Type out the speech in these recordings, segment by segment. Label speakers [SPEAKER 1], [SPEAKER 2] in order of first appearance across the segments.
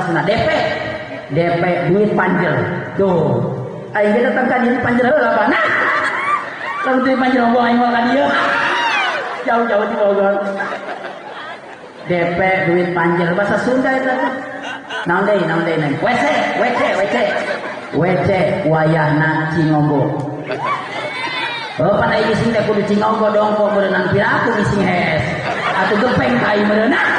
[SPEAKER 1] Sunda DP DP duit panjer tuh aing ge datang ka dieu panjer heula Pak nah lamun duit panjer omong aing moal ka dieu jauh-jauh di Bogor DP duit panjer bahasa Sunda eta teh naon deui neng WC WC WC WC wayahna cingombo. Oh pan aing ngising teh kudu cingombo dong kok meureunang piraku ngising hees atuh gepeng ka aing meureunang.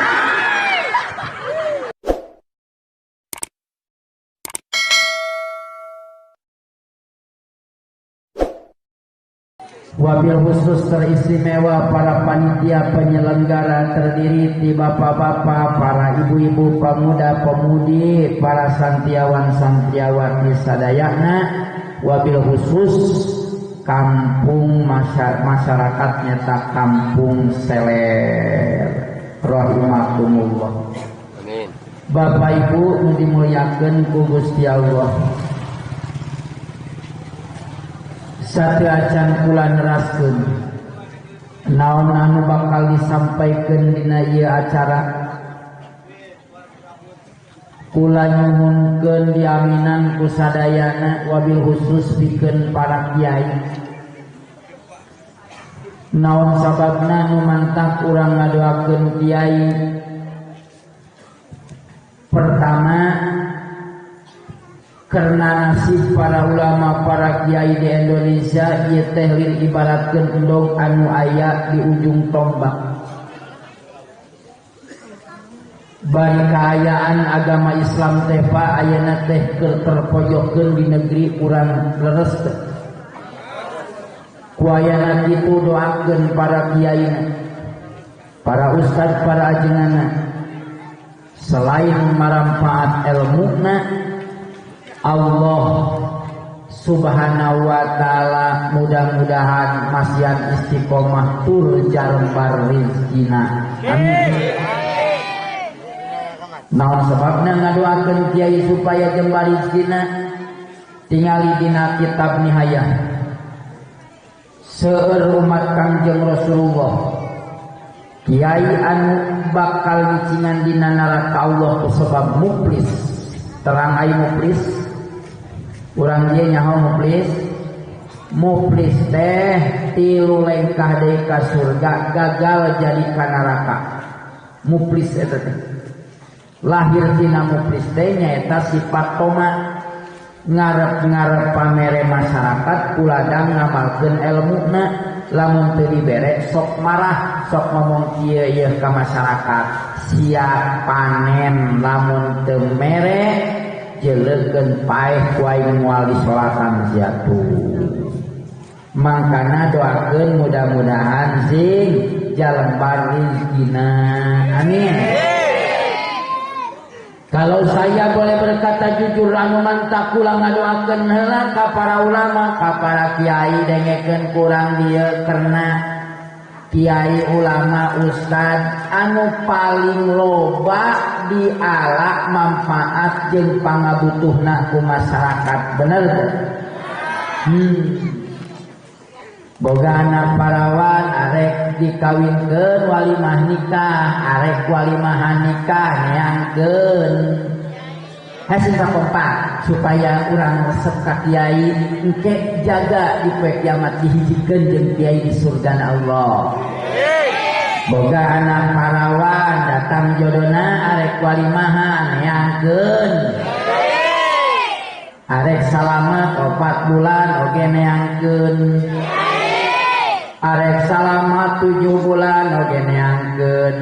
[SPEAKER 1] Wabil khusus teristimewa para panitia penyelenggara terdiri di bapak-bapak, para ibu-ibu, pemuda-pemudi, para santiawan santriawati sadayana, wabil khusus kampung masyarakat nyata kampung Seler rahimakumullah. Amin. Bapak Ibu nu dimuliakeun ku Gusti Allah. Sateuacan kula neraskeun naon anu bakal disampaikeun dina ieu acara kula nyuhunkeun diaminan ku sadayana wabil khusus pikeun para kiai. Naon sababna nu mantak urang ngadoakeun kiai? Pertama, karena nasib para ulama, para kiai di Indonesia ieu teh lir ibaratkeun endog anu aya di ujung tombak. Bari kaayaan agama Islam teh Pak ayeuna teh keur terpojokkeun di negeri urang leres teh. Ku ayana kitu doakeun para kiai, para ustad, para ajenganna. Selain maramfaat elmuna, Allah subhanahu wa ta'ala mudah-mudahan masihan istiqomah tur jarembar rizkina. Amin. Naon sebabna ngadoakeun kiai supaya jembar rizkina? Tingali dina kitab Nihayah. Seueur umat Kangjeng Rasulullah kiai anu bakal dicingan dina neraka Allah ku sebab muflis. Terang ai muflis. Urang dieu nyaho muflis. Muflis teh tilu lengkah deui ka surga gagal jadi ka neraka. Muflis eta teh. Lahir tina muflis teh nyaeta sifat toma ngarep-ngarep pamere masyarakat kuladang ngamalkeun elmuna lamun teu dibere sok marah sok ngomong kieu ieu ka masyarakat sia panen lamun teu mere jeleukeun paeh ku aing moal disolatan sia tuh. Mangkana doakeun mudah-mudahan sing jalembar rizkina. Amin. Kalau saya boleh berkata jujur anu mantak kula ngadoakeun heula ka para ulama, ka para kiai dengekeun kurang dieu karena kiai ulama ustad anu paling loba diala manfaat jeung pangabutuhna ku masyarakat. Bener teu? Boga anak parawan arek dikawinkeun walimah nikah, arek walimahan nikah neangkeun. Hasil kompak supaya urang resep ka kiai engke jaga di poe kiamat dihijikeun jeung kiai di surga Allah. Boga anak parawan datang jodona arek walimahan neangkeun. Arek salamet 4 bulan oge neangkeun. Arek salamat 7 bulan oge neangkeun.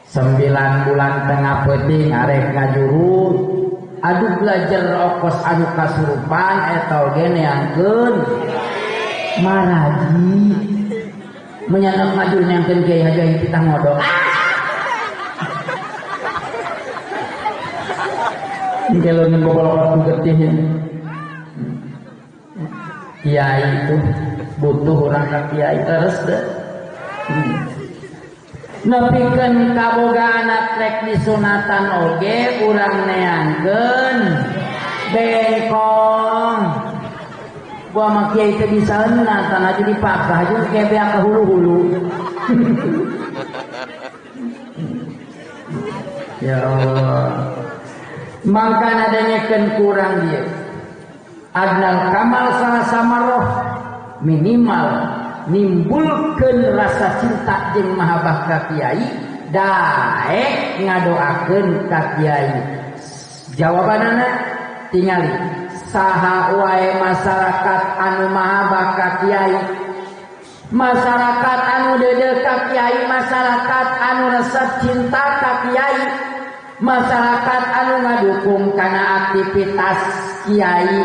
[SPEAKER 1] 9 bulan tengah peuting arek ngajuru aduh belajar okos anu kasurupan eta oge neangkeun. Maraji menyandak maju neangkeun kiai haji kita ngodok. Engke leungeun bobolokot ku getih. Kiai itu butuh orang ka kiai terus deh. Nepikeun kaboga anak rek disunatan oge urang neangkeun bengkong. Gua mah kiai teu bisa sunatan aja dipaksa aja ke beak ke hulu-hulu. Ya Allah. Mangka nadanyakeun kurang dia. Adnal kamal salah samaroh minimal nimbulkeun rasa cinta jeung mahabbah ka kiai daek ngadoakeun ka kiai. Jawabanana tingali saha wae masyarakat anu mahabbah ka kiai, masyarakat anu deudeuh ka kiai, masyarakat anu resep cinta ka kiai, masyarakat anu ngadukung kana aktivitas kiai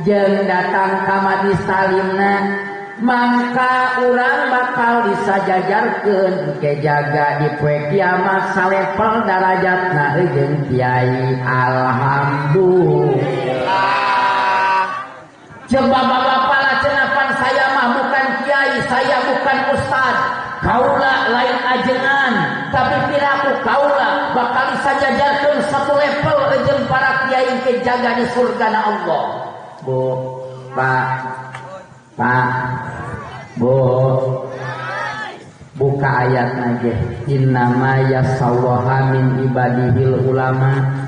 [SPEAKER 1] jeung datang ka majlis talimna, mangka urang bakal disajajarkeun ke jaga di poe kiamat salepel darajatna jeung kiai. Alhamdulillah. Jeung bapak-bapak lah cenapan saya mah bukan kiai, saya bukan ustad, kaula lain ajengan, tapi piraku kaula bakal disajajarkeun satu level jeung para kiai ke jaga di surgana Allah. Bu, Pak, Pak, Bu, buka ayat nage. Innama yasallaha min ibadihil ulama.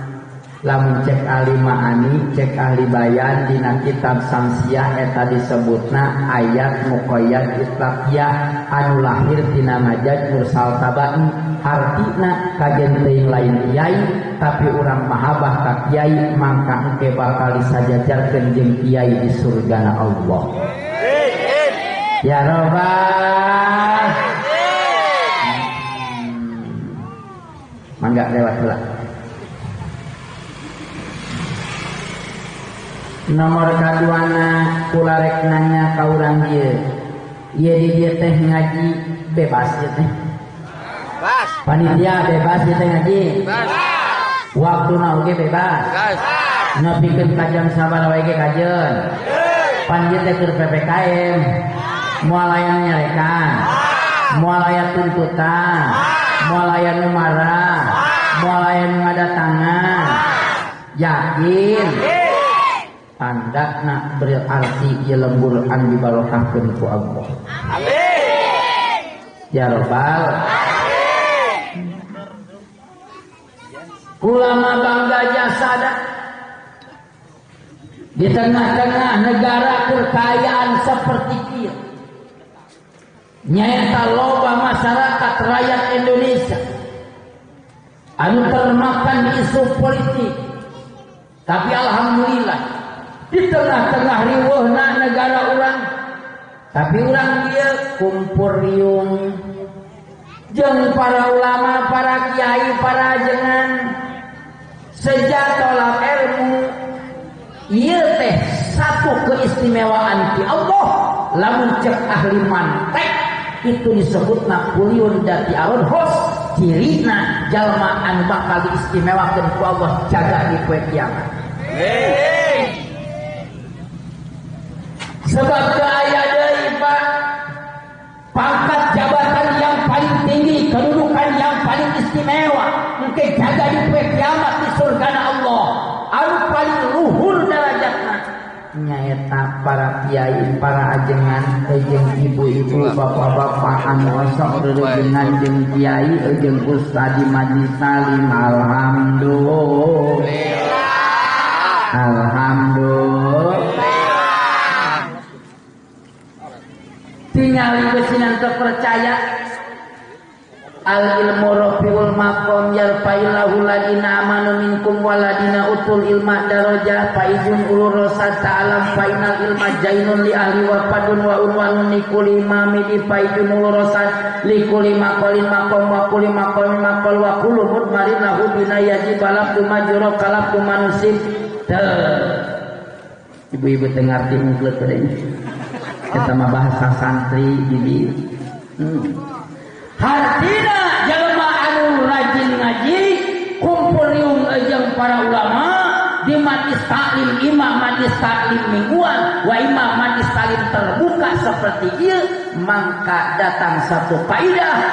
[SPEAKER 1] Lamun cek ahli ma'ani, cek ahli bayan dina kitab Samsiah eta disebutna ayat muqayyad itlaqiyah anu lahir tina majaz mursal tabai, hartina kajen teuing lain kiai tapi urang mahabbah ka kiai mangka engke bakal disajajarkeun jeung kiai di surgana Allah. Ya Robbal. Mangga lewat heula. Nomor kaduana kula rek nanya ka urang ieu. Ieu di dieu teh ngaji bebas ieu teh. Bebas. Panitia bebas ieu teh ngaji. Bebas. Waktuna oge bebas. Bebas. Nepikeun ka jam sabaraha wae ge kajeun. Pan ieu teh keur PPKM. Moal aya nyarekan. Moal aya tuntutan. Moal aya nu marah. Moal aya nu ngadatangan. Yakin. Tandana berarti ieu lembur an dibarokahkeun ku Allah. Amin. Ya Rabbal. Amin. Ulama bangga jasada di tengah-tengah negara kekayaan seperti kieu. Nyaeta loba masyarakat rakyat Indonesia anu termakan di isu politik. Tapi alhamdulillah di tengah-tengah riweuhna negara urang, tapi urang ieu kumpul riung jeung para ulama, para kiai, para ajengan sejak tolak ilmu. Ieu teh satu keistimewaan ti Allah. Lamun cek ahli mantek itu disebutna kuliun dati aron hos, cirina jalma anu bakal diistimewakeun ku Allah jaga di poe kiamat. Sebab aya deui Pak, pangkat jabatan yang paling tinggi, kedudukan yang paling istimewa, engke jaga di poe kiamat di surgana Allah, anu paling luhur derajatna nyaeta para kiai, para ajengan, jeung ibu-ibu, bapak-bapak anu osok rerejengan jeung kiai, jeung ustad di majlis talim. Alhamdulillah. Alhamdulillah. Tingali besinan terpercaya. Al ilmu rafiul maqam yarfa'illahu ladina amanu minkum waladina utul ilma darajah faizun ulur rosad ta'alam fa innal ilma jainun li ahli wa fadun wa unwanun likuli mamidi faizun ulur rosad likuli maqalin maqam wa kuli maqamin maqal wa kullu mudmarin lahu bina yajib balab tumajura kalab tumanusib. Ibu-ibu teu ngarti ungkleut deui. Eta mah bahasa santri di Hartina jelema anu rajin ngaji kumpul riung jeung para ulama di majlis taklim, imam majlis taklim mingguan wa imam majlis taklim terbuka seperti ieu, mangka datang satu kaidah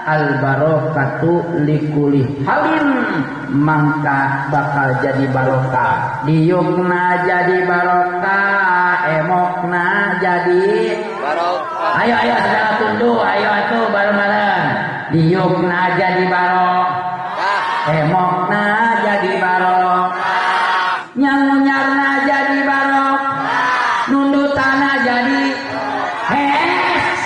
[SPEAKER 1] al barokatu likuli halin, mangka bakal jadi barokah, diukna jadi barokah, emokna jadi barokah. Ayo ayo segala tunduh, ayo atuh bareng-bareng. Diukna jadi barokah, Emokna jadi barokah, nyangunyarna jadi barokah, nundutana jadi hes.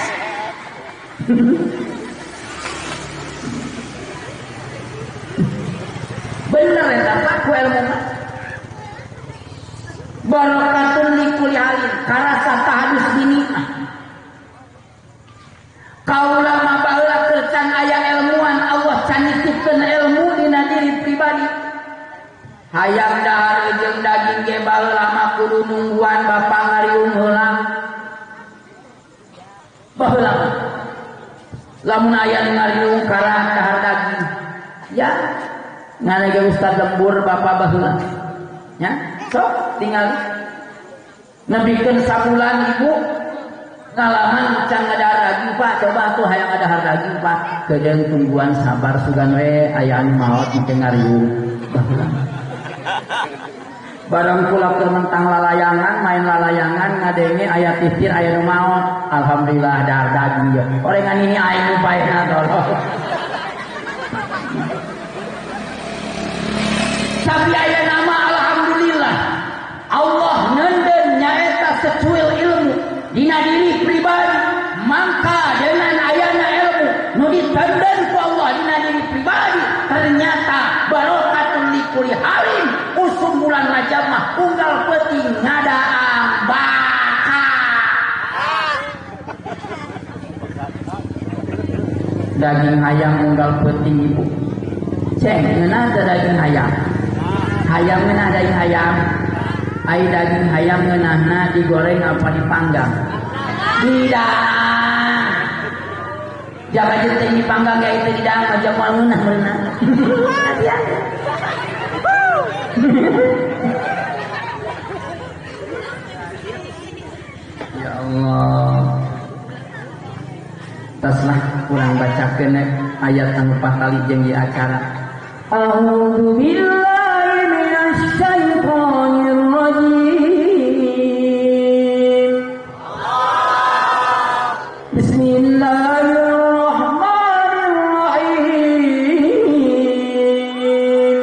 [SPEAKER 1] Bener eta Pak ku ilmu mah. Barokatun likuli halin karasa tahadus binikmah. Kaula mah baheula keur can aya ilmuan Allah can nitipkeun ilmu dina diri pribadi. Hayang dahar jeung daging ge baheula mah kudu nungguan bapak ngariung heula. Baheula lamun aya nu ngariung karang dahar daging. Ya, ngana ge ustaz lembur bapak baheula. Ya, sok tinggal nebikeun sabulan ibu ngalaman can ngadahar daging Pak, coba atuh hayang ngadahar daging Pak. Kedeung tungguan sabar sugan we aya anu maot engke ngariung. Baheula barang kula keur mentang lalayangan, main lalayangan ngadenge aya titir aya nu maot. Alhamdulillah dahar daging ye. Orengan ini aing nu paehna tolong. Tapi aya nama alhamdulillah Allah nenden nyaeta secuil ilmu dina diri pribadi, mangka dengan ayana ilmu nu ditenden ku Allah dina diri pribadi ternyata barokatun likuli halin. Usum bulan Rajab mah unggal peuting ngadaang bakar daging hayam unggal peuting ibu ceng ngeunah teu daging hayam. Hayam ngeunah daging hayam. Ai daging hayam ngeunahna digoreng apa dipanggang? Didang. Jaga jeung dipanggang ge itu didang aja moal ngeunah meureunan. Ya Allah. Tas lah kurang bacakeun ayat anu patali jeung di acara. A'udzu billahi minasyaitonir rajim. Bismillahirrahmanirrahim.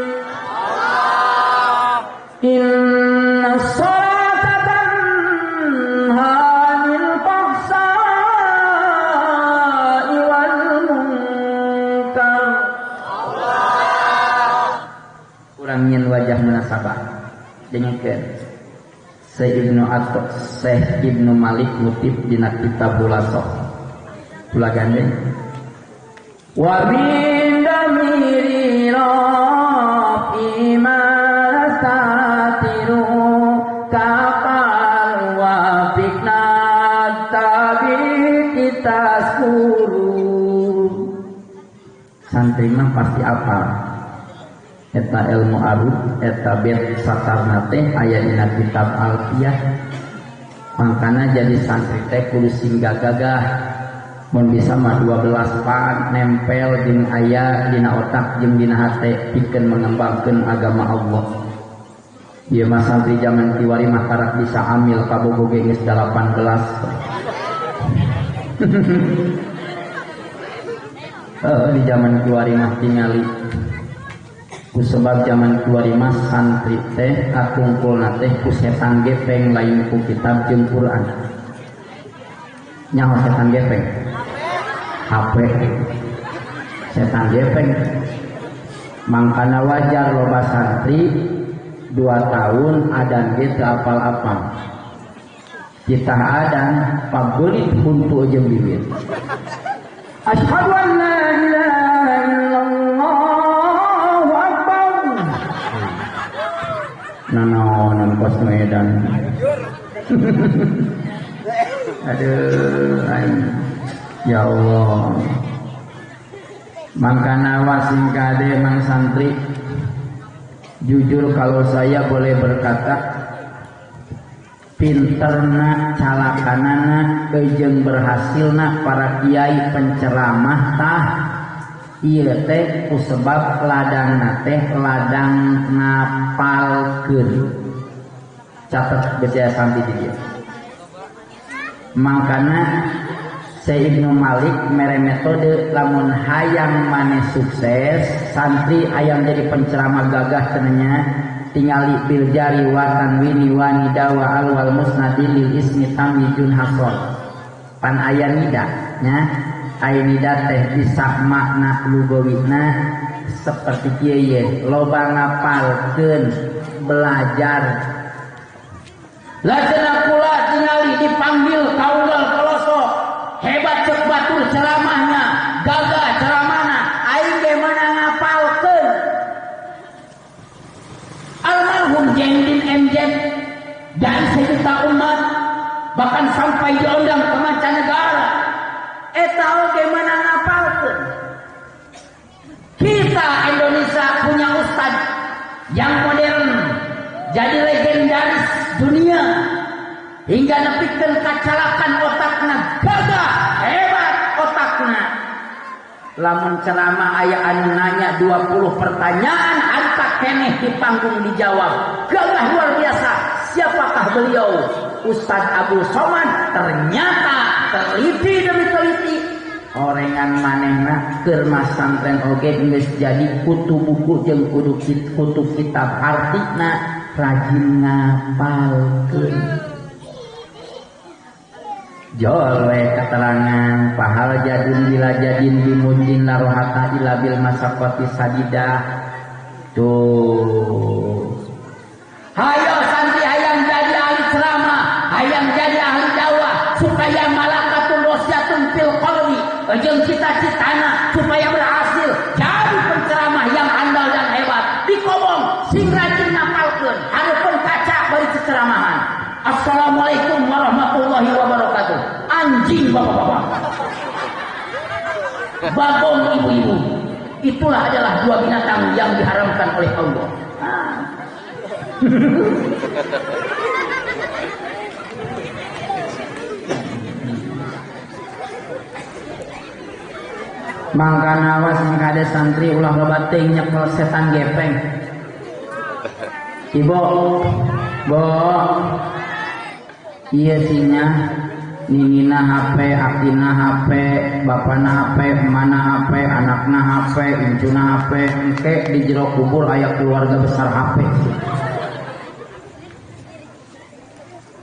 [SPEAKER 1] Inna sholata tanha 'anil fahsya'i wal munkar. Kurang nyen wajah munasabah. Dengekeun. Syekh Ibnu Atta, Syekh Ibnu Malik ngutip dina kitab Khulasoh. Kula gandeng. Wa min damiri rafi ma satiru kapal wa fikna tabi kita suru. Santri mah pasti apal. Eta ilmu arud, eta bet satarna teh aya dina kitab Alfiyah. Mangkana jadi santri teh kudu sing gagah. Mun bisa mah 12 pan nempel jeung aya dina otak jeung dina hate pikeun mengembangkeun agama Allah. Ieu mah santri zaman kiwari mah karak bisa amil kabogo ge geus 18. Di zaman kiwari mah tingali ku sebab zaman kiwari mah santri teh kakumpulna teh ku setan gepeng lain ku kitab jeung Quran. Nyaho setan gepeng? HP setan gepeng. Mangkana wajar loba santri 2 tahun adan ge teu apal-apal. Kita adan pabeulit huntu jeung bibir. Asyhadu an la ilaha illallah akbar. Nanaonan kos Medan. Aduh, ya Allah. Mangkana wasing kade mang santri. Jujur kalau saya boleh berkata, pinterna calakanana jeung berhasilna para kiai penceramah tah ieu teh kusebab ladangna teh ladang ngapalkeun. Catet besi santri di dieu. Mangkana Syekh Ibnu Malik mere metode lamun hayang maneh sukses santri hayang jadi penceramah gagah cenanya tingali bil jari wa tanwini wa nida wa al wal musnadi lil ismi tamyijun hasol pan aya nida nya aya nida teh bisa makna lugawina seperti kieu ye loba ngapalkeun belajar lah cenah kula tingali dipanggil kaunggal pelosok hebat cek batur ceramahnya gagah ceramahna aing ge mana ngapalkeun almarhum Jengdin MJ dan sejuta umat bahkan sampai diundang ke mancanegara eta oge mana ngapalkeun. Kita Indonesia punya ustad yang modern jadi legendaris dunia hingga nepikeun kacalakan otakna gagah hebat otakna lamun ceramah aya anu nanya 20 pertanyaan harta keneh di panggung dijawab gagah luar biasa. Siapakah beliau? Ustadz Abdul Somad. Ternyata teliti demi teliti orengan manehna keur masantren oge geus jadi kutu buku jeung kutu kitab artina rajin ngapalkeun. Jol we keterangan pahal jadun bila jadin bimujin larohata ila bil masaqati sadidah. Tuh. Hayo santri hayang jadi ahli ceramah, hayang jadi ahli dakwah supaya malakatun rosyatun fil qalbi jeung cita-citana supaya berhasil jadi penceramah yang andal dan hebat. Dikobong sing rajin ngapalkeun hareupeun kaca bari ceceramahan. Assalamualaikum warahmatullahi wabarakatuh. Anjing bapak-bapak, bagong ibu-ibu. Itulah adalah dua binatang yang diharamkan oleh Allah. Mangkana awas mangkade santri ulah loba teuing nyekel setan gepeng. Ibu, bo, iya sinya ninina HP, akina HP, bapana HP, mana HP, anakna HP, incuna HP, engke di jero kubur aya keluarga besar HP.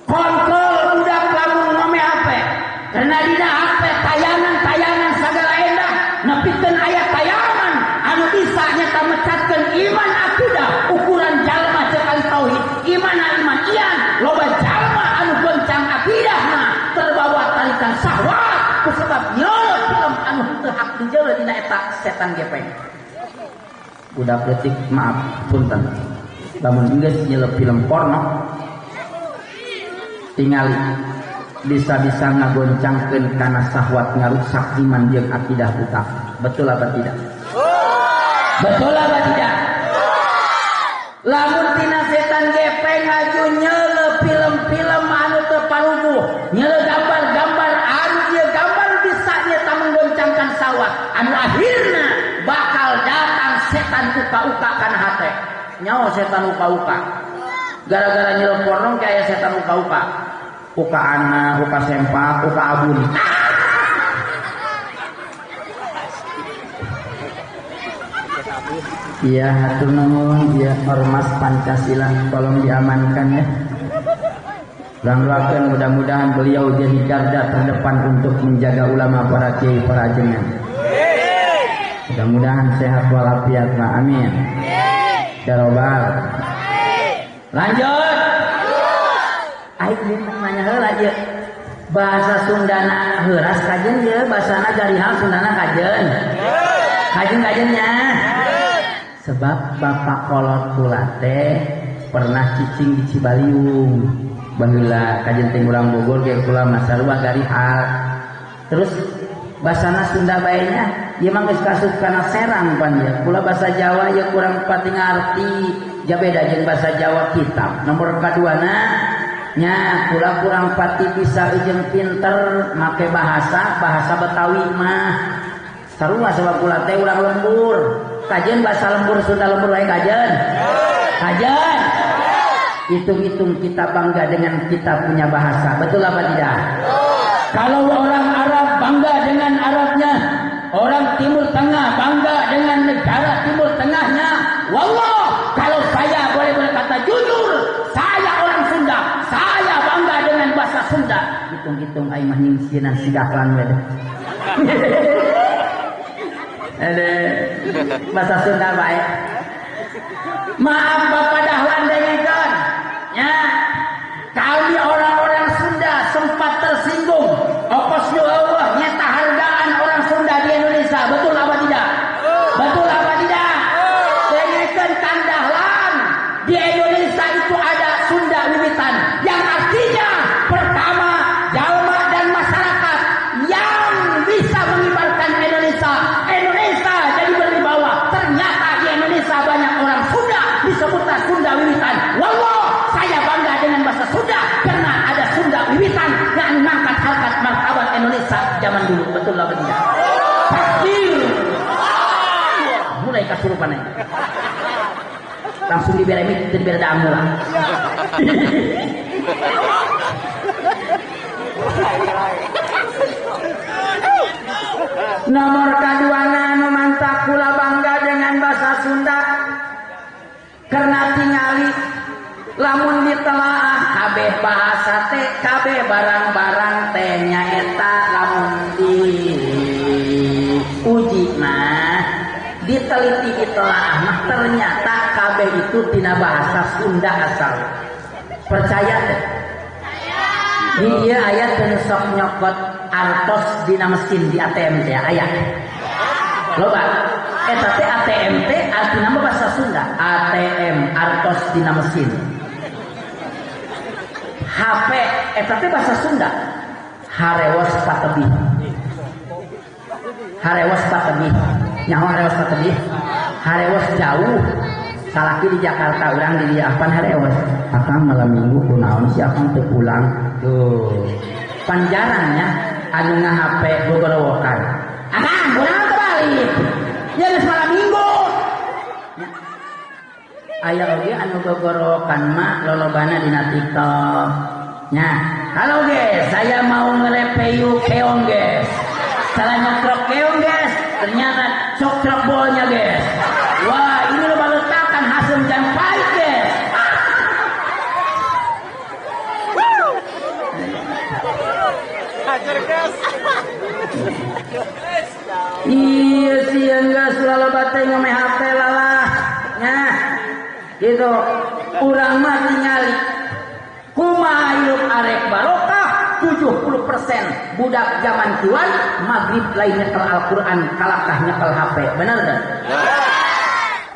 [SPEAKER 1] Kontrol budak lamun ngome HP, karena dina HP tayangan-tayangan sagala endah, nepikeun aya tayangan anu bisa nyata mecatkeun iman akidah ukuran jalma ceuk ahli tauhid, iman iman ian loba jalma anu goncang akidahna terbawa tarikan syahwat kusebab nyolot film anu henteu hak dijeuleuh dina eta setan gepeng. Budak leutik maaf punten lamun geus nyeleuh film porno tingali bisa-bisa ngagoncangkeun kana syahwat ngarusak iman jeung akidah buta. Betul apa tidak? Betul apa tidak? Lamun tina setan gepeng aju nyeleuh film-film anu teu paruguh, nyeleuh gambar-gambar anu ieu gambar bisa nyata menggoncangkan sawah, anu akhirna bakal datang setan uka-uka kana hate. Nyaho setan uka-uka. Gara-gara nyeleuh porno kayak setan uka-uka. Uka ana, uka sempak, uka abun. Iya, hatur nuhun, ya ormas Pancasila tolong diamankan ya. Dan doakan mudah-mudahan beliau jadi garda terdepan untuk menjaga ulama para kiai para ajengan. Mudah-mudahan sehat walafiat, amin. Ya robbal. Lanjut. Aing nanya heula ieu. Bahasa Sundana heuras kajen ieu, bahasana garihal Sundana kajen. Kajen-kajennya. Sebab bapak kolot kula teh pernah cicing di Cibaliung. Baheula kajen teh urang Bogor ge kula mah sarua garihal. Terus basana Sunda bae nya, ieu mah geus kasup kana Serang pan ieu. Kula bahasa Jawa ieu kurang pati ngarti. Ja beda jeung bahasa Jawa kitab. Nomor kaduana nya kula kurang pati bisa jeung pinter make bahasa bahasa Betawi mah. Sarua sebab kula teh urang lembur. Kajen bahasa lembur Sunda lembur wae kajen. Kajen. Hitung-hitung kita bangga dengan kita punya bahasa. Betul apa tidak? Kalau orang Arab bangga dengan Arabnya, orang Timur Tengah bangga dengan negara Timur Tengahnya. Wallah, kalau saya boleh berkata jujur, saya orang Sunda, saya bangga dengan bahasa Sunda. Hitung-hitung aing mah nyingsieunan si Dahlan we. Bahasa Sunda baik. Maaf Bapak Dahlan dengekeun. Ya. Kami orang-orang Sunda sempat tersinggung. Opos nu eueuh nyata hargaan orang Sunda di Indonesia. Betul apa tidak? Betul apa tidak? Dengekeun Kang Dahlan. Di Indonesia itu ada Sunda Wiwitan, yang artinya pertama jalma dan masyarakat yang bisa mengibarkan Indonesia. Indonesia jadi berwibawa. Ternyata di Indonesia banyak orang Sunda disebutlah Sunda Wiwitan. Wallah, saya bangga dengan bahasa Sunda karena ada Sunda Wiwitan yang mengangkat harkat martabat Indonesia zaman dulu. Betul apa tidak? Takbir. Mulai kasurupan ini. Langsung dibere mik, dibere damu lah. Nomor kaduana anu mantak kula bangga dengan bahasa Sunda karena tingali lamun ditelaah kabeh bahasa teh kabeh barang-barang teh nyaeta lamun diuji mah diteliti ditelaah mah ternyata kabeh itu tina bahasa Sunda asal. Percaya teh? Di ieu aya teu sok nyokot artos dina mesin di ATM teh aya. Loba. Eta teh ATM teh artina mah bahasa Sunda. ATM artos dina mesin. HP eta teh bahasa Sunda. Harewos patebih. Harewos patebih. Nyaho harewos patebih? Harewos jauh. Salaki di Jakarta, urang di dieu apan harewos. Akang malam minggu kunaon sih akang teu pulang. Tuh. Panjarangnya anu nga-HP gogorowokan. Akang kunaon teu balik? Ya geus malam minggu. Aya oge anu gogorowokan mah lolobana dina TikTok. Nya, halo guys, saya mau ngerepeyu keong guys. Salah nyokrok keong guys, ternyata coktrok bolnya guys. Wah, ini lo baletakan hasil jam pahit guys. Iya sih enggak selalu batai ngome HP lalah. Nah, gitu. Urang mah tingali. Kumaha hirup arek barokah 70% budak zaman kiwan maghrib lain nyekel Al-Qur'an kalakah nyekel HP. Bener teu?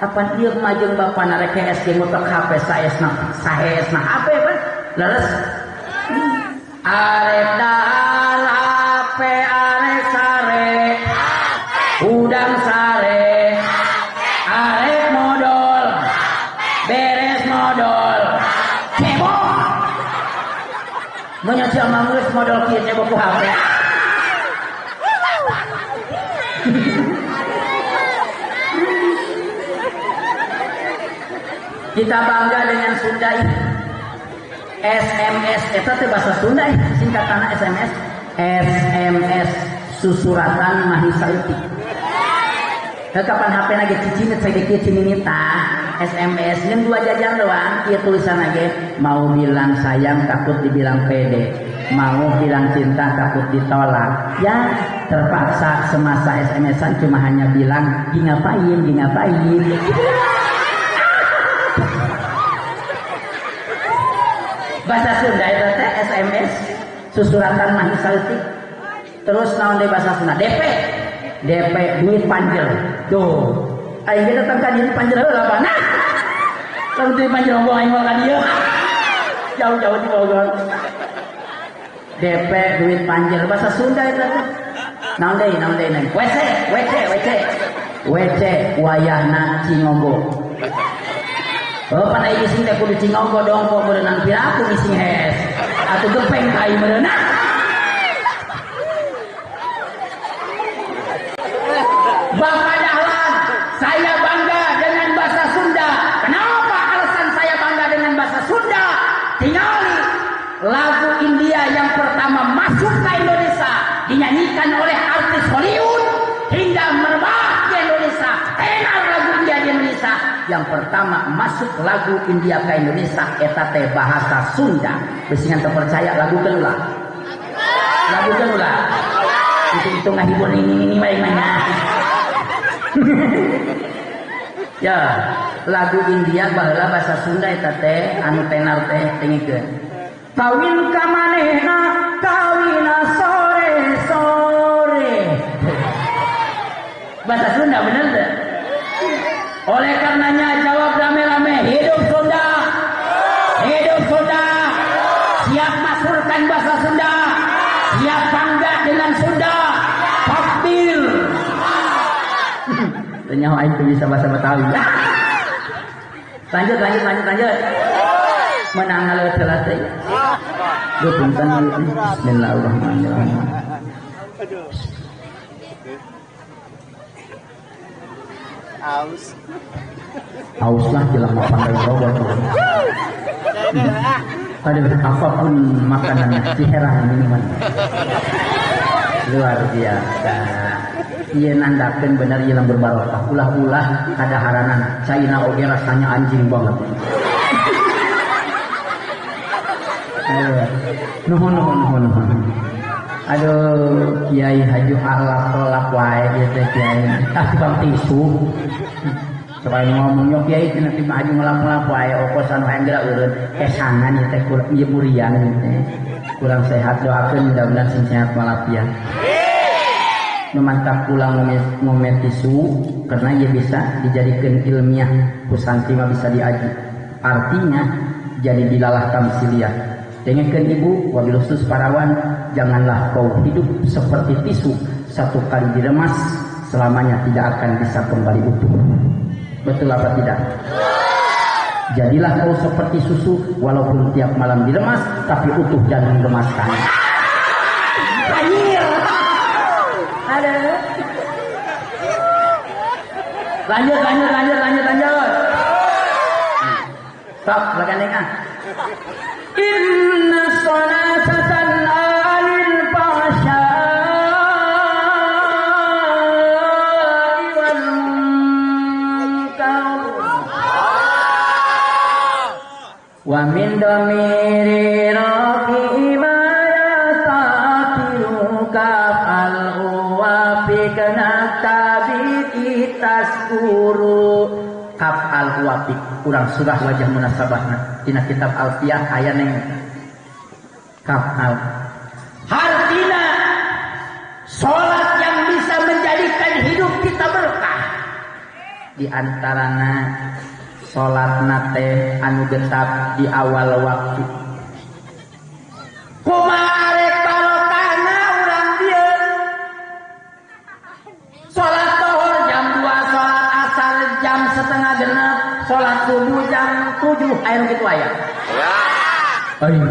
[SPEAKER 1] Kapan ieu majeng bapak narek HS ge ngutek HP saesna saesna HP pan? Leres. Arek dahar HP arek sare. Udang sare. Arek modol. Beres modol. Cebok. Mun sia manggeus modol kieu cebok ku HP. Kita bangga dengan Sunda ini. SMS eta teh bahasa Sunda singkatanna SMS. SMS susuratan mahi saeutik. Kapan HP na ge cicinet sakieu cininita SMS ngan dua jajan doang kieu tulisanna ge mau bilang sayang takut dibilang pede, mau bilang cinta takut ditolak. Ya terpaksa semasa SMS-an cuma hanya bilang gi ngapain, gi ngapain. Bahasa Sunda itu teh SMS susuratan mahi saeutik. Terus naon deui bahasa Sunda? DP. DP duit panjer. Tuh. Aing ge datang ka dieu panjer heula apa? Nah. Lamun duit panjer ngomong aing moal ka dieu. Jauh-jauh di Bogor. DP duit panjer bahasa Sunda itu teh. Naon deui? Naon deui? WC, WC, WC. WC wayahna Cingogo. Oh, pan aing bising teh kudu Cingogo dongko berenang piraku bising hes. Atuh gepeng ka aing berenang. Bapak Dahlan, saya bangga dengan bahasa Sunda. Kenapa alasan saya bangga dengan bahasa Sunda? Tingali lagu India yang pertama masuk ke Indonesia dinyanyikan oleh artis Hollywood hingga merebak di Indonesia. Tenar lagu India di Indonesia. Yang pertama masuk lagu India ke Indonesia eta teh bahasa Sunda. Beusingan terpercaya lagu keula. Lagu keula. Itu ngahibur ini wae mana. Ya, lagu India baheula bahasa Sunda eta teh anu tenar teh tengikeun. Kawin ka manehna kawina sore-sore. Bahasa Sunda bener teh? Oleh karenanya jawab rame-rame, hidup Sunda. Hidup Sunda. Siap masyhurkan bahasa Sunda. Siap bangga dengan Sunda. Takbir. Ternyata aing teu bisa bahasa Betawi. Lanjut. Menang ngaleueut heula teh. Duh punten. Bismillahirrahmanirrahim.
[SPEAKER 2] Aus.
[SPEAKER 1] Aus lah jelema pandai robot. Aduh, apapun makanannya, ciherang minuman. Luar biasa. Ieu nandakeun bener ieu lembur barokah. Ulah-ulah kadaharanan. Caina oge rasanya anjing banget. Aduh, nuhun. Aduh, Kiai Haji alap-alap wae ieu teh Kiai. Ah tukang tisu. Supaya ngomongnya Kiai cenah ti maju ngelap-ngelap wae okosan hayang geura eureun. Kesangan ieu teh kurang ieu burian ieu teh. Kurang sehat, doakeun mudah-mudahan sing sehat walafiat. Nu mantap pulang ngomet tisu karena ia bisa dijadikan ilmiah ku santri mah bisa diaji. Artinya jadi dilalah tamsiliyah. Dengarkan ibu, wabil khusus parawan, janganlah kau hidup seperti tisu, satu kali diremas selamanya tidak akan bisa kembali utuh. Betul apa tidak? Jadilah kau seperti susu, walaupun tiap malam diremas, tapi utuh dan menggemaskan. Anjir. Ada. Lanjut. Stop, silakan. Inna sholata tanha 'anil fahsya'i wal munkar. Wa min dhamiri rafi ma yastatiru kafal uwafik naktabi itaskuru. Kaf al uwafik kurang surah wajah munasabahna dina kitab Alfiyah aya neng kaf al. Hartina salat yang bisa menjadikan hidup kita berkah di antarana salat teh anu getap di awal waktu. Kumaha arek barokahna urang dieu? Salat zuhur jam 2, salat asar jam 5:30, salat subuh jam 7, aya nu kitu aya. Ayo.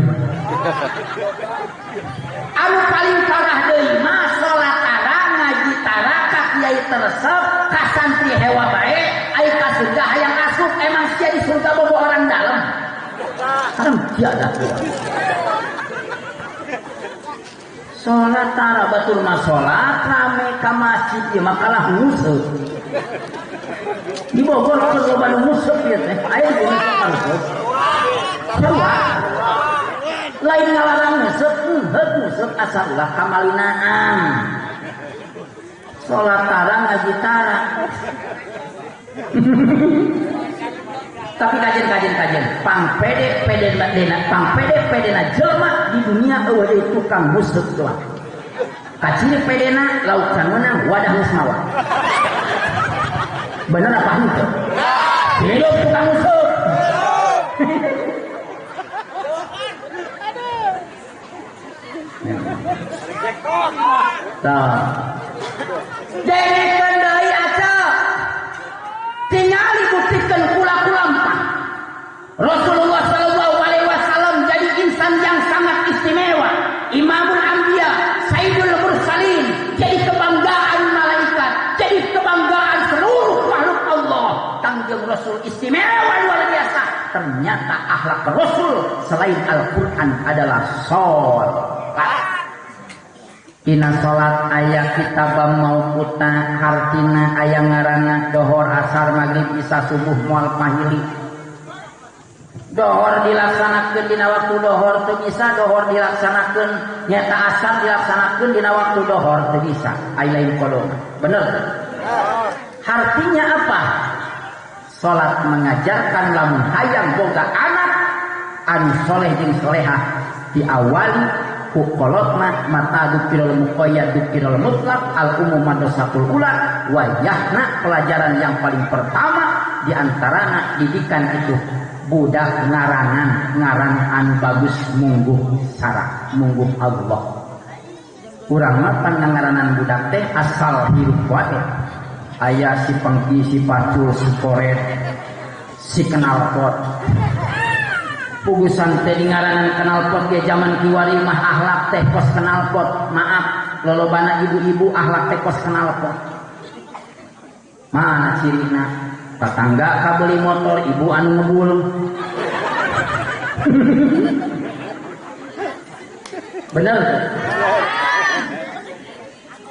[SPEAKER 1] Anu paling parah deui mah salat tara ngaji tara ka kiai teresep ka santri hewa bae ai ka surga hayang asup emang sia di surga bobo orang dalam. Haram sia dah. Salat tara batur mah salat rame ka masjid ieu mah kalah nguseup. Di Bogor keur loba nu nguseup ieu teh aya di nguseup. Sarua. Lain ngalarang nguseup, heuh nguseup asa ulah kamalinaan. Salat tara ngaji tara. Tapi kajian pang pede dena pang pede jelema di dunia eueuh deui tukang nguseup doang. Kaciri pedena lauk can meunang wadah geus mawa. Bener apa henteu? Hidup tukang nguseup. Tah. Dengekeun deui aca. Tingali buktikeun kula-kulampah. Rasulullah sallallahu alaihi wasallam jadi insan yang sangat istimewa, Imamul Anbiya, Sayyidul Mursalin, jadi kebanggaan malaikat, jadi kebanggaan seluruh makhluk Allah. Kangjeng Rasul istimewa luar biasa. Ternyata akhlak Rasul selain Al-Quran adalah sholat. Dina salat aya kitabam mauquta hartina aya ngaranna dohor asar magrib isya subuh moal pahili. Dohor dilaksanakeun dina waktu dohor teu bisa, dohor dilaksanakeun nyata asar dilaksanakeun dina waktu dohor teu bisa, aya lain qadona. Bener? Artinya apa? Salat mengajarkan lamun hayang boga anak anu soleh jeung solehah diawali ku kolotna mata dukirul muqayyad dukirul mutlak al umum madrasatul ula wayahna pelajaran yang paling pertama diantarana didikan itu budak ngarangan ngaran anu bagus mungguh sara mungguh Allah. Urang mah pan ngaranan budak teh asal hirup wae. Aya si pengki, si pacul, si koret, si knalpot. Pugusan teh di ngaranan knalpot ge zaman kiwari mah akhlak teh kos knalpot. Maaf, lolobana ibu-ibu akhlak teh kos knalpot. Mana cirina? Tetangga kabeli motor, ibu anu ngebul. Bener tuh?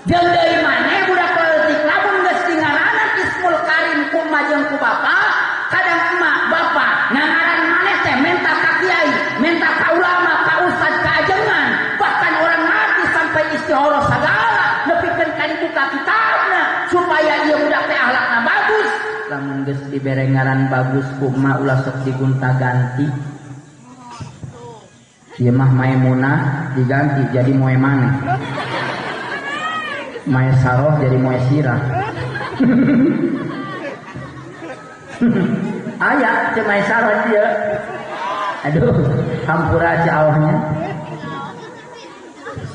[SPEAKER 1] Jeung deui maneh budak leutik lamun geus di ngaranan Ismul Karim ku emak jeung ku bapak, kadang emak bapak ngaran maneh teh menta ka kiai, menta ka ulama, ka ustad, ka ajengan, bahkan orang ngerti sampai istihoroh sagala nepikeun ka dibuka kitabna supaya ieu budak teh akhlakna bagus. Lamun geus dibere ngaran bagus ku emak ulah sok digonta-ganti. Ieu mah Maimunah diganti jadi Moemane. Mae Saroh jadi Moe Sirah. Aya ceu Mae Saroh ieu. Aduh, hampura ceu awahnya.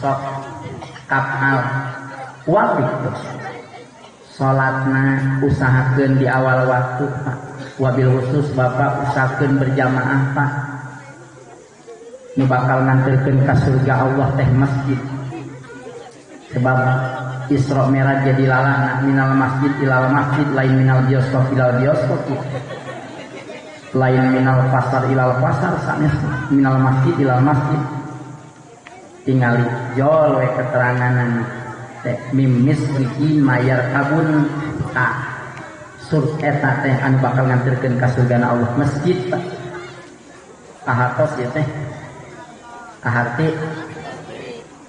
[SPEAKER 1] Sok kapal wabih terus. Salatna usahakeun di awal waktu, Pak. Wabil khusus Bapak usahakeun berjamaah, Pak. Nu bakal nganterkeun ka surga Allah teh masjid. Sebab Isra Mi'raj jadi lalana minal masjid ilal masjid, lain minal bioskop ilal bioskop, lain minal pasar ilal pasar, sanes minal masjid ilal masjid. Tingali jol we keteranganan teh mimis iki mayar kabun ta sur eta teh anu bakal nganterkeun ka surgana Allah masjid, Pak. Kahartos ieu teh kaharti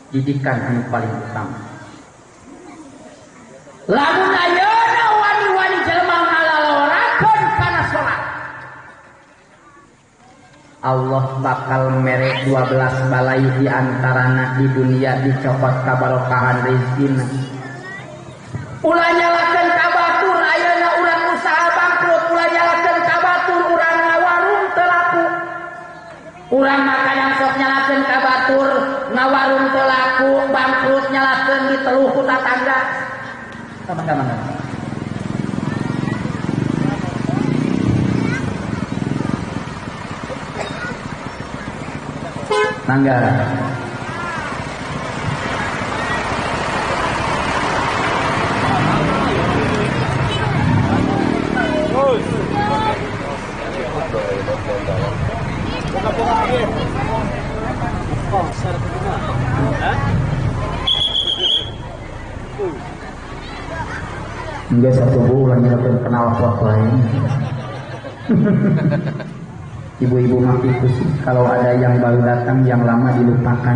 [SPEAKER 1] didikan anu paling utama. Lamun ayeuna wani-wani jelema ngalalorakeun kana salat, Allah bakal mere 12 balai di antarana di dunia dicopot kabarokahan rezekina. Ulah nyalakeun ka batur ayeuna urang usaha bangkrut, ulah nyalakeun ka batur urang ngawarung teu laku. Urang mah kadang sok nyalakeun ka batur ngawarung teu laku, bangkrut nyalakeun diteluh ku tatangga. Mangga-mangga. Mangga. Enggak satu bulan kita kenal pot lain. Ibu-ibu mah itu sih, kalau ada yang baru datang, yang lama dilupakan.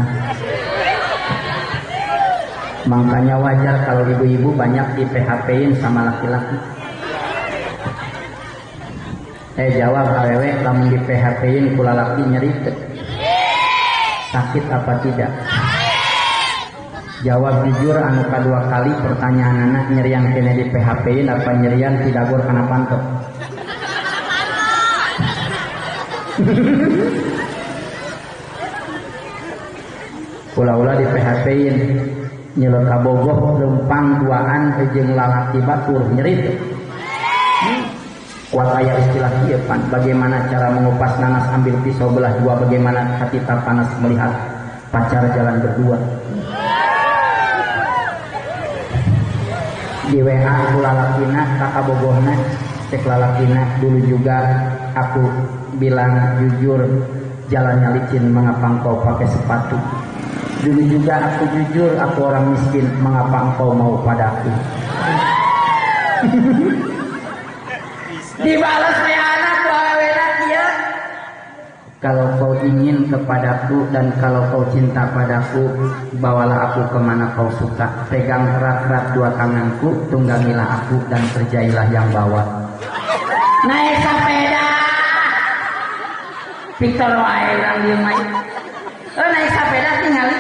[SPEAKER 1] Makanya wajar kalau ibu-ibu banyak di PHP-in sama laki-laki. Jawab awewe, lamun di PHP-in kula laki nyeri teu? Sakit apa tidak? Jawab jujur anu kadua kali pertanyaan anak nyerian kene di PHP-in apa nyerian tidagor kana panto. Ulah-ulah di PHP-in nyelot kabogoh lempang duaan jeung lalaki batur nyeri teu. Kuat aya istilah ieu pan, bagaimana cara mengupas nanas ambil pisau belah dua, bagaimana hati tak panas melihat pacar jalan berdua. Di WA aku lalakina kakak bogohna cek lalakina dulu juga aku bilang jujur jalannya licin mengapa engkau pakai sepatu. Dulu juga aku jujur, aku orang miskin, mengapa engkau mau padaku? Dibalas anak awewena kieu. Kalau kau ingin kepadaku dan kalau kau cinta padaku, bawalah aku kemana kau suka. Pegang erat-erat dua tanganku, tunggangilah aku dan kerjailah yang bawa. Naik sepeda. Victor wae urang dieu mah. Naik sepeda tingali.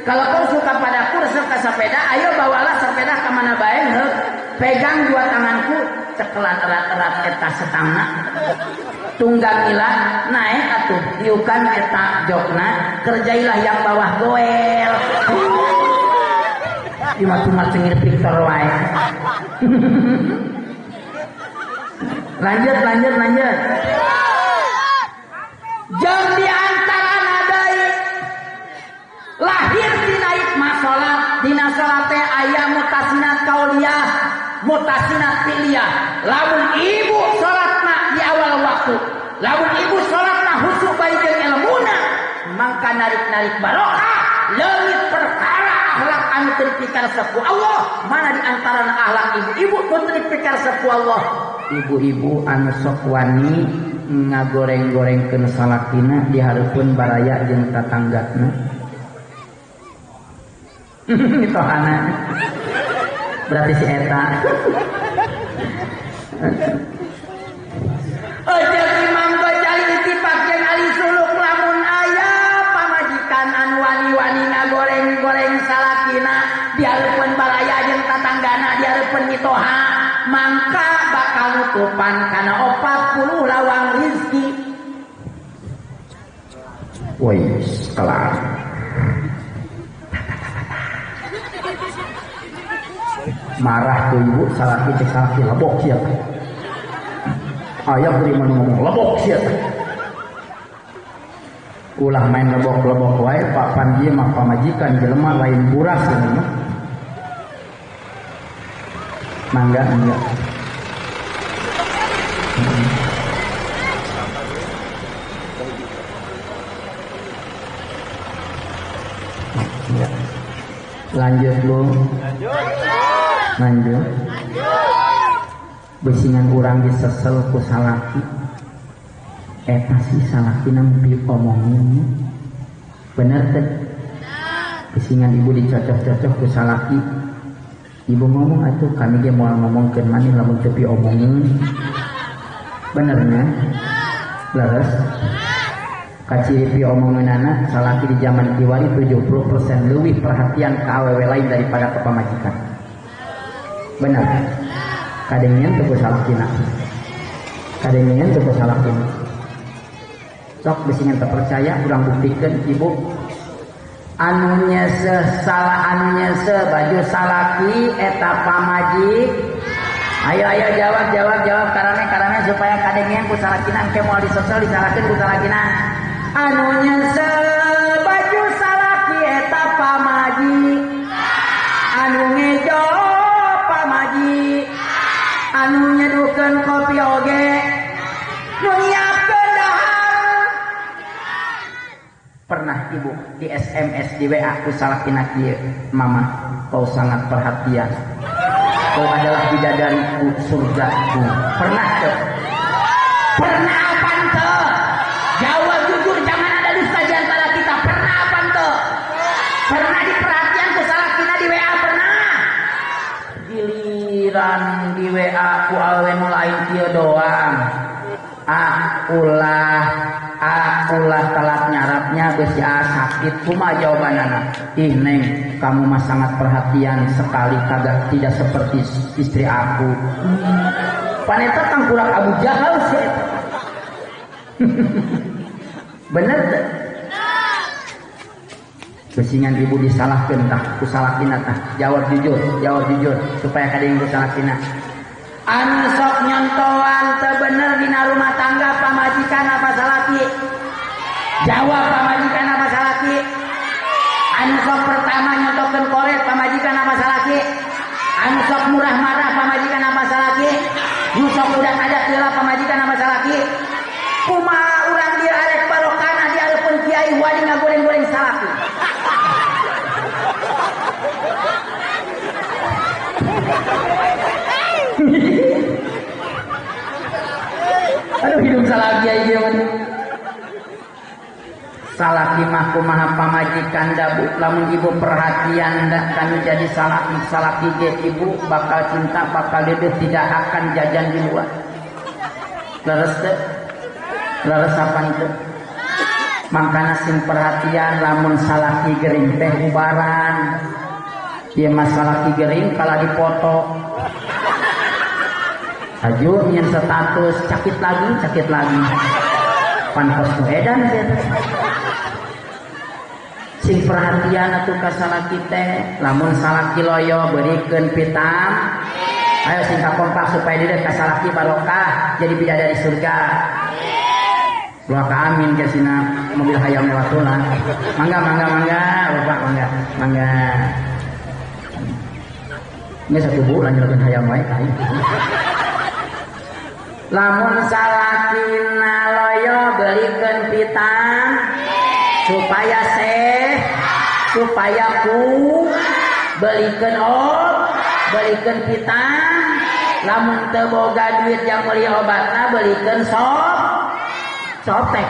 [SPEAKER 1] Kalau kau suka padaku, resep ka sepeda, ayo bawalah sepeda kemana bae. Pegang dua tanganku, cekelan erat-erat eta setangna. Tunggangilah, naik atuh, diukan eta jokna, kerjailah yang bawah goel. Cuma cengir Victor wae. Lanjut. Jeung di antara deui lahir dina hikmah salat, dina salat teh aya mutasinat kauliyah, mutasinat fi'liyah. Lamun ibu salatna di awal waktu, lamun ibu salatna khusyuk bae jeung ilmuna, mangka narik-narik barokah, leungit perkara akhlak anu teu dipikaresep ku Allah. Mana di antara akhlak ibu-ibu nu teu dipikaresep ku Allah? Ibu-ibu anu sok wani ngagoreng-gorengkeun salakina di hareupeun baraya jeung tatanggana. Mitohana. Berarti si eta. Jeung Imam Ghazali ittifaq jeung ahli suluk lamun aya pamajikan anu wani-wani ngagoreng-goreng salakina di hareupeun baraya jeung tatanggana di hareupeun mitoha, mangka bakal nutupan kana 40 lawang rizki. Woi, kelar. Marah tuh ibu, salaki cek salaki lebok sia. Ayah beri mana ngomong lebok sia. Ulah main lebok-lebok wae, Pak Panji mah pamajikan jelema lain buras ini mah. Mangga enggak. Ya. Lanjut lu. Lanjut. Besingan urang disesel ku salaki. Eta si salakina mimpi omongin. Bener teh? Besingan ibu dicocok-cocok ku salaki. Ibu ngomong atuh kami ge moal ngomongkeun maneh lamun teu diomongin. Benernya? Leres. Kaciri pi omonganana salaki di zaman kiwari 70% leuwih perhatian ka awewe lain daripada ka pamajikan. Bener. Kadengean teu ku salakina. Kadengean teu ku salakina. Sok beusingan teu percaya urang buktikeun ibu. Anu nyeseh salah, anu nyeseh baju salaki eta pamajik. Ayo ayo jawab jawab jawab karame supaya kadengean ku salakina engke moal disesel disalahkeun ku salakina. Anu nyeseh baju salaki eta pamajik. Anu ngejo pamajik. Anu nyeduhkeun kopi oge. Nu nyiapkeun dahar. Pernah ibu di SMS di WA ku salakina kieu, mama kau sangat perhatian. Kau adalah bidadariku, surgaku. Pernah tuh? Pernah apa tuh? Jawab jujur, jangan ada dusta di antara kita. Pernah apa tuh? Pernah diperhatian ku salakina di WA pernah? Giliran di WA ku awewe nu lain kieu doang. Ah ulah telat nyarapnya geus sakit. Kumaha jawabanana? Ih neng, kamu mah sangat perhatian sekali, kagak tidak seperti istri aku. Paneta tangkurak Abu Jahal sih eta. Bener teu? Besingan ibu disalahkeun tah ku salakina tah. Jawab jujur supaya kadang ku salakina. Anu sok nyontoan teu bener dina rumah tangga pamajikan apa salaki? Jawab pamajikan apa salaki? Anu sok pertama nyontokeun koret pamajikan apa salaki? Anu sok murah marah pamajikan apa salaki? Nu sok udah ada heula pamajikan apa salaki? Kumaha urang dieu arek barokana di hareupeun kiai wani ngagoreng-goreng salaki. Salaki ieu mah. Salaki mah kumaha pamajikan da bu, lamun ibu perhatian da kanu jadi salaki, salaki ge ibu bakal cinta, bakal dedeh, tidak akan jajan di luar. Leres teu? Leres apan teu? Mangkana sing perhatian lamun salaki gering teh ubaran. Ieu mah salaki gering kala dipoto. Aju nyen status cakit lagi, cakit lagi. Pan kos nu edan sia teh. Sing perhatian atuh ka salaki teh, lamun salaki loyo berikeun pitam. Ayo sing kakompak supaya deudeut ka salaki barokah jadi bidadari surga. Doa ka amin ke sina mobil hayam lewat tulang. Mangga mangga mangga bapak mangga mangga. Ini satu bulan jelakeun hayam wae ka. Lamun salakina loyo belikeun pitang supaya seh, supaya ku belikeun ob, belikeun pitang. Lamun teu boga duit yang meuli obatna belikeun sop sotek.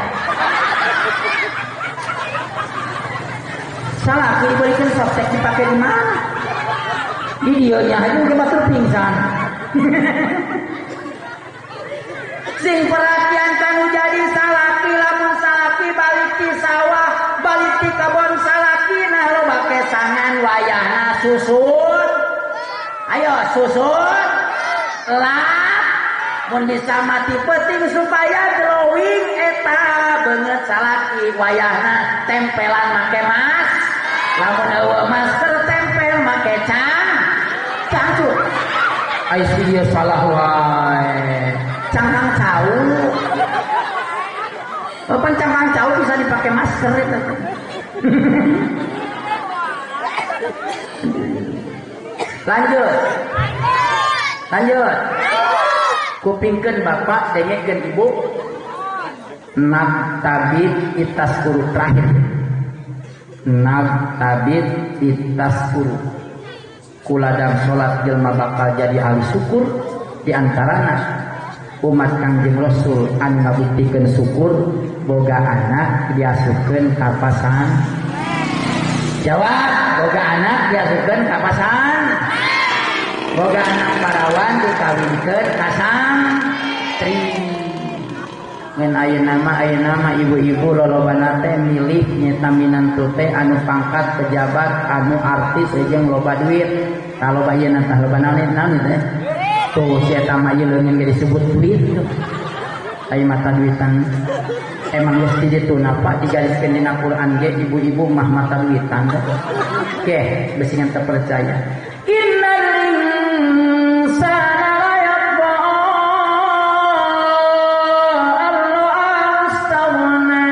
[SPEAKER 1] Salaki dibelikan sotek dipakai di mana? Di dionya aja mungkin batur pingsan. Sing perhatian kanu jadi salaki, lamun salaki balik ti sawah, balik ti kebon salaki nah loba kesangan wayahna susut. Ayo susut. Lap mun bisa mati penting supaya glowing eta beungeut salaki wayahna tempelan make mas. Lamun eueuh masker tempel make cangcut. Ai si ieu salah wae. Cangkang cau. Pan cangkang cau bisa dipakai masker itu. Lanjut. Lanjut. Kupingkeun bapak, dengekeun ibu. Nab tabib itas guru terakhir. Nab tabib itas guru. Kuladang salat jelma bakal jadi ahli syukur di antarana umat Kangjeng Rasul anu ngabuktikeun syukur boga anak diasupkeun ka pasan. Jawab, boga anak diasupkeun ka pasan. Boga anak parawan dikawinkeun ka santri. Ngan ayeuna mah ibu-ibu lolobana teh milih nyeta minantu teh anu pangkat pejabat, anu artis jeung loba duit. Tah loba ieu tah loba naon naon teh. Tuh si eta mah ieu leungeun ge disebut duit. Aya mata duitan. Emang geus di ditu napa digariskeun dina Quran ge ibu-ibu mah mata duitan. Oke, beusingan teu percaya. Innal insana la yatgha an istaghna.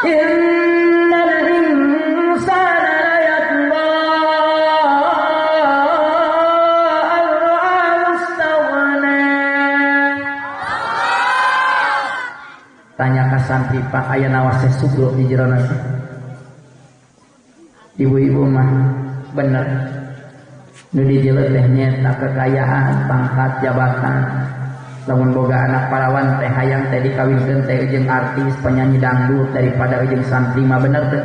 [SPEAKER 1] Innal insana la yatgha an istaghna. Tanya ka santri Pak, aya nawase sugro di jero nasi. Ibu-ibu mah bener nu dijeuleuh teh nyaeta kekayaan, pangkat, jabatan. Lamun boga anak parawan teh hayang teh dikawinkeun teh jeung artis, penyanyi dangdut daripada jeung santri mah bener teh.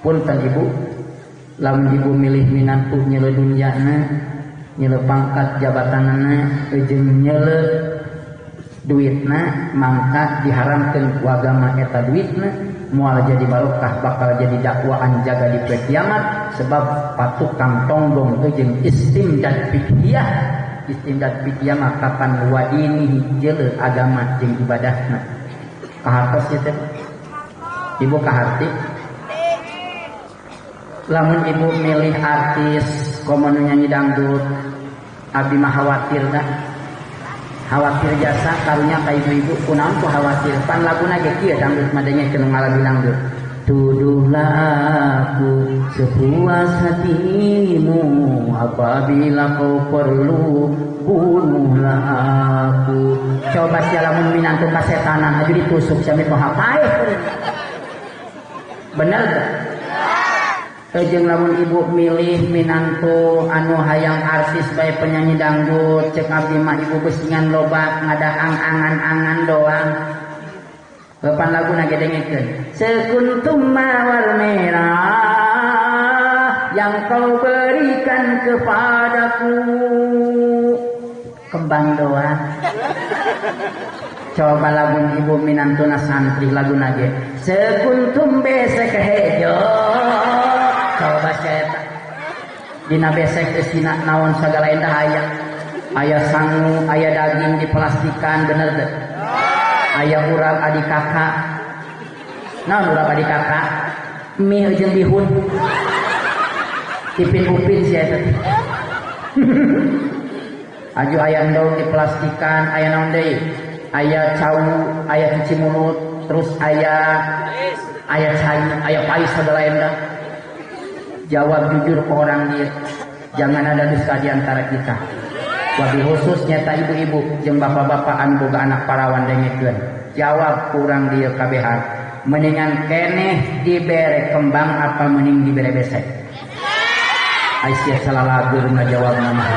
[SPEAKER 1] Punten ibu, lamun ibu milih minantu nyeuleuh dunyana, nyeuleuh pangkat jabatanana, jeung nyeuleuh duitna, mangka diharamkeun ku agama eta duitna moal jadi barokah, bakal jadi dakwaan jaga di poe kiamat sebab patukang tonggong teh jeung istimdad fikih. Istimdad fikih mah kapan wadini jeuleuh agama jeung ibadahna. Kahartos ieu teh. Ibu kaharti. Lamun ibu milih artis komo nu nyanyi dangdut, abdi mah khawatir dah. Khawatir jasa karunya ka ibu-ibu kunaon ku khawatir pan laguna ge kieu dangdut mah dengekeun ngalagu dangdut. Tuduhlah aku sepuas hatimu, apabila kau perlu bunuhlah aku. Coba sia lamun minantu kasetanan aju ditusuk sami poha paeh. Bener teu? Jeung lamun ibu milih minantu anu hayang artis bae penyanyi dangdut cek abdi mah ibu besingan loba ngadaang angan-angan doang. Lepan lagu na ge dengekeun. Sekuntum mawar merah yang kau berikan kepadaku. Kembang doang. Coba lagu ibu minantuna santri lagu na ge. Sekuntum besek hejo. Coba saya dina besek eusina naon sagala endah aya. Aya sangu, aya daging diplastikan bener teu? Aya urap adik kakak. Naon urap adik kakak? Mie jeung bihun. Ipin upin sia eta. Aju aya endog diplastikan, aya naon deui? Aya cau, aya cuci mulut, terus aya aya cai, aya pais sagala endah. Jawab jujur ke orang dia, jangan ada dusta di antara kita. Wabil khusus nyata ibu-ibu jeung bapak-bapak anu boga anak parawan dengekeun. Jawab kurang dia kabehan. Mendingan keneh dibere kembang apa mending dibere besek? Aisyah salah lagu ngajawab nama.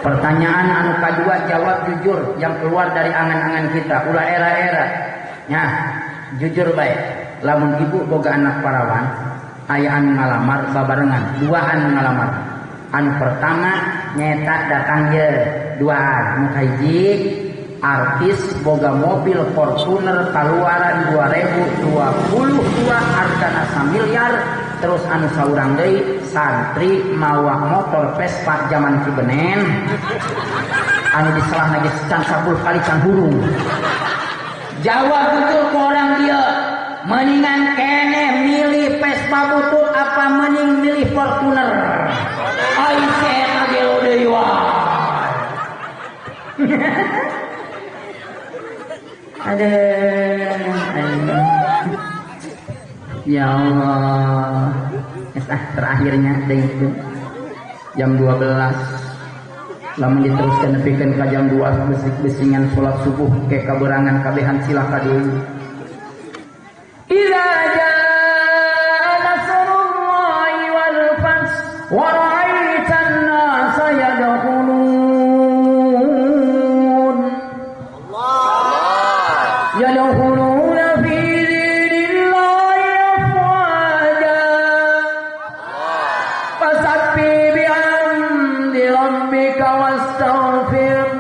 [SPEAKER 1] Pertanyaan anu kadua jawab jujur yang keluar dari angan-angan kita, ulah era-era. Nah, jujur baik. Lamun ibu boga anak parawan, aya anu ngalamar babarengan, dua anu ngalamar. Anu pertama nyeta datang ye duaan, nu kahiji artis boga mobil Fortuner kaluaran 2022 hargana samiliar, terus anu saurang deui santri mawa motor Vespa zaman Cibenen anu diselahna geus can 10 kali can hurung. Jawab betul ke orang dia. Mendingan kene milih Vespa butut apa mending milih Fortuner? Ai eta gelo deui wae. Aduh. Ya Allah. Terakhirnya deui itu jam 12. Lamun diteruskan nepikeun ka jam 2 besing-besingan salat subuh ke kaberangan kabehan cilaka deui. Idza jaa nasrullahi wal fath wa ra'aitan nasa yadkhulun Allah yadkhuluna fi dinillahi afwaja fasabbih bihamdi rabbika wastaghfir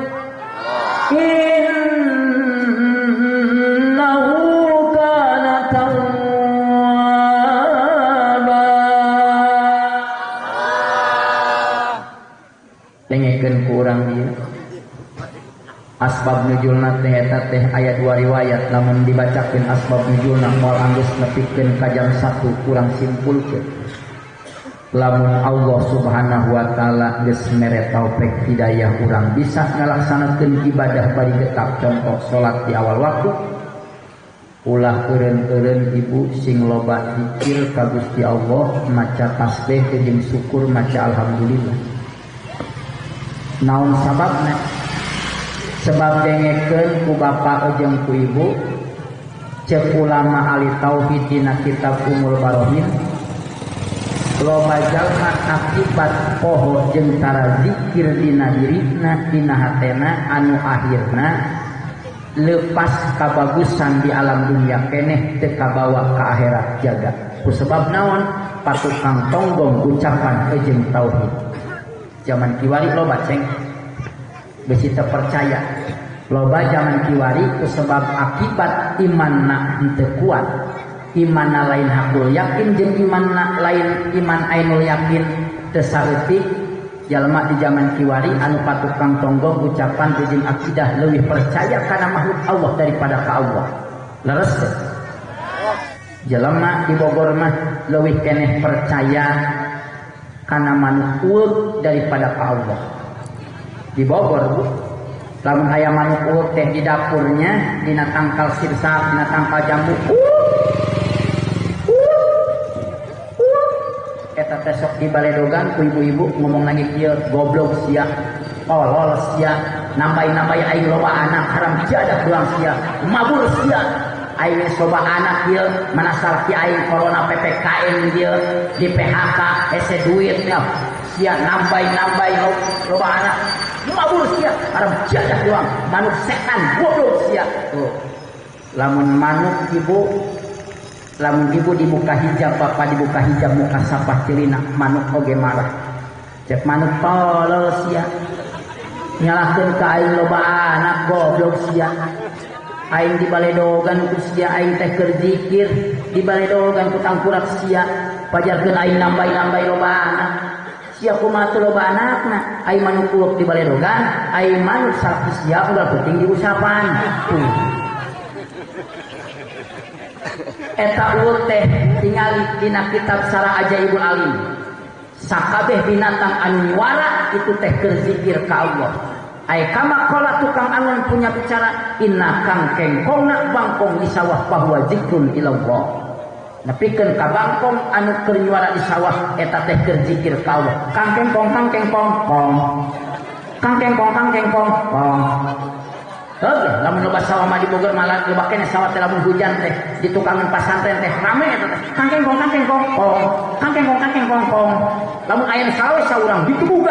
[SPEAKER 1] dengekeun ku urang ieu. Asbab nujulna teh eta teh aya dua riwayat, lamun dibacakeun asbab nujulna moal anggeus nepikeun ka jam 1 kurang simpulkeun. Lamun Allah Subhanahu wa taala geus mere taufik hidayah urang bisa ngalaksanakeun ibadah bari getap, contoh salat di awal waktu. Ulah eureun-eureun ibu sing loba zikir ka Gusti Allah, maca tasbih jeung syukur, maca alhamdulillah. Naon sababna? Sebab dengekeun ku bapa jeung ku ibu, cek ulama ahli tauhid dina kitab Ummul Barohin, loba jalma akibat poho jeung tara zikir dina dirina dina hatena anu akhirna lepas kabagusan di alam dunia keneh teu kabawa ka akhirat jaga. Ku sebab naon? Patukang tonggong ucapan jeung tauhid. Zaman kiwari loba ceng besi terpercaya loba zaman kiwari ku sebab akibat imanna henteu kuat, imanna lain hakul yakin jeung imanna lain iman ainul yakin teu saeutik. Jalma di zaman kiwari anu patukang tonggong ucapan jeung akidah leuwih percaya kana makhluk Allah daripada ka Allah. Leres teu? Jelema di Bogor mah leuwih keneh percaya kana manuk uleuk daripada ka Allah. Di Bogor bu, lamun aya manuk uleuk teh di dapurnya, dina tangkal sirsak, dina tangkal jambu, eta teh sok di baledogan ku ibu-ibu ngomong lagi kieu, goblok sia, tolol sia, nambah-nambah aing loba anak haram jadah doang sia, mabur sia. Aing soba anak ieu mana salaki aing corona PPKM ieu di PHK hese duit ya. Sia nambah-nambah loba anak. Mabur sia, haram jadah doang, manuk setan goblok sia. Tuh. Lamun manuk ibu, lamun ibu dibuka hijab, bapak dibuka hijab muka sapah cirina, manuk oge marah. Cek manuk tolol sia. Nyalahkeun ka aing loba anak goblok sia. Aing dibaledogan ku sia, aing teh keur zikir, dibaledogan ku tangkurak sia. Pajarkeun aing nambah-nambah loba anak. Sia kumaha teu loba anakna, aing manuk kuluk dibaledogan, aing manuk salaki sia unggal penting diusapan. Tuh. Eta uweuh teh tingali dina kitab Sarah Ajaibul Alim. Sakabeh binatang anu nyuara itu teh keur zikir ka Allah. Ai kama qala tukang angon punya bicara inna kang kengkongna bangkong di sawah bahwa zikrun ilallah. Nepikeun ka bangkong anu keur nyuara di sawah eta teh keur zikir ka Allah. Kang kengkong kong. Kang kengkong kong. Heuh, lamun loba sawah mah di Bogor malah loba keneh sawah teh lamun hujan teh di tukangan pasantren teh rame eta teh. Kang kengkong kong. Kang kengkong kong. Lamun aya nu sawah saurang ditubugan.